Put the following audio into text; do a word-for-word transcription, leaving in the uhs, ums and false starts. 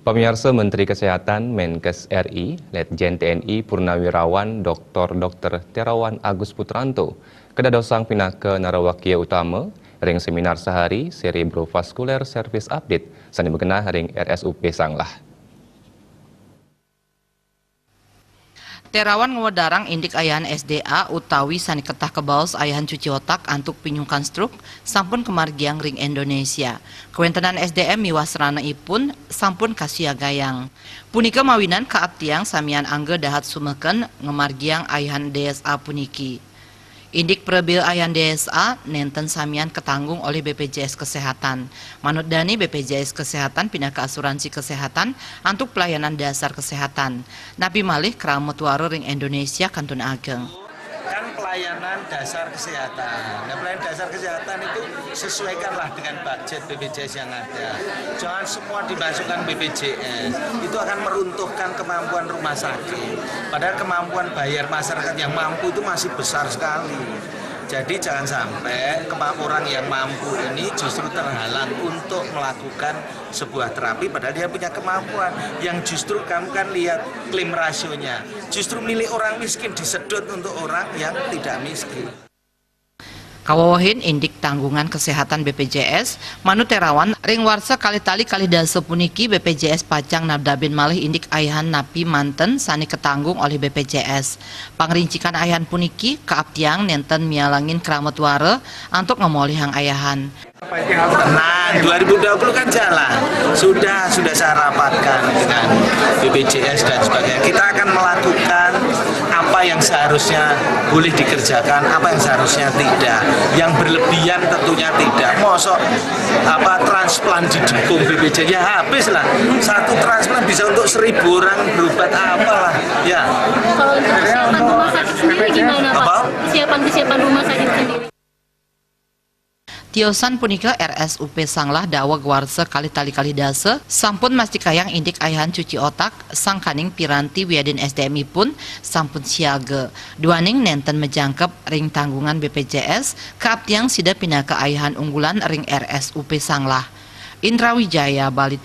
Pamiarsa, Menteri Kesehatan, Menkes R I, Letjen T N I Purnawirawan Doktor Dokter Terawan Agus Putranto, kadadosang pinaka narawakia utama ring seminar sehari Cerebrovascular Service Update sane magenah ring R S U P Sanglah. Terawan ngwedarang indik ayahan S D A utawi sane ketah kabaos ayahan cuci otak antuk pinyungkan stroke sampun kamargiang ring Indonesia. Kawentenan S D M miwah sarana ipun sampun kasiagayang. Punika mawinan kaaptiang samian angga dahat sumeken ngamargiang ayahan D S A puniki. Indik prabeha ayahan D S A nenten samian katanggung olih B P J S Kesehatan. Manut dane, B P J S Kesehatan pinaka asuransi kesehatan antuk pelayanan dasar kesehatan. Napi malih krama tuara ring Indonesia kantun ageng. Kan pelayanan dasar kesehatan. Nah, pelayanan dasar kesehatan itu sesuaikanlah dengan budget B P J S yang ada. Jangan semua dimasukkan B P J S. Itu akan meruntuhkan kemampuan rumah sakit. Padahal kemampuan bayar masyarakat yang mampu itu masih besar sekali. Jadi jangan sampai kema- orang yang mampu ini justru terhalang untuk melakukan sebuah terapi padahal dia punya kemampuan. Yang justru kamu kan lihat klaim rasionya. Justru milik orang miskin disedot untuk orang yang tidak miskin. Kawewehin indik tanggungan kesehatan B P J S, manut Terawan, ring warsa kalih tali kalih dasa puniki B P J S pacang nabdabin malih indik ayahan napi manten sane katanggung olih B P J S. Pangrincikan ayahan puniki kaaptiang nenten mialangin krama tuara antuk ngamolihang ayahan. Tenang, dua ribu dua puluh kan jalan. Sudah, sudah saya rapatkan dengan B P J S dan sebagainya. Kita akan melakukan apa yang seharusnya boleh dikerjakan, apa yang seharusnya tidak. Yang berlebihan tentunya tidak. Mosok apa, transplan didukung B P J S, ya habis lah. Satu transplan bisa untuk seribu orang berobat apalah. Ya. Kalau untuk kesiapan rumah sakit sendiri gimana, Pak? Apa? Kesiapan-kesiapan rumah sakit sendiri. Tiosan punika R S U P Sanglah daweg warsa kalih tali kalih dasa sampun mastikayang indik ayahan cuci otak, sangkaning piranti wiadin S D M ipun sampun siaga. Duaning nenten majangkep ring tanggungan B P J S, kaaptiang sida pinaka ayahan unggulan ring R S U P Sanglah. Indra Wijaya, Bali T V.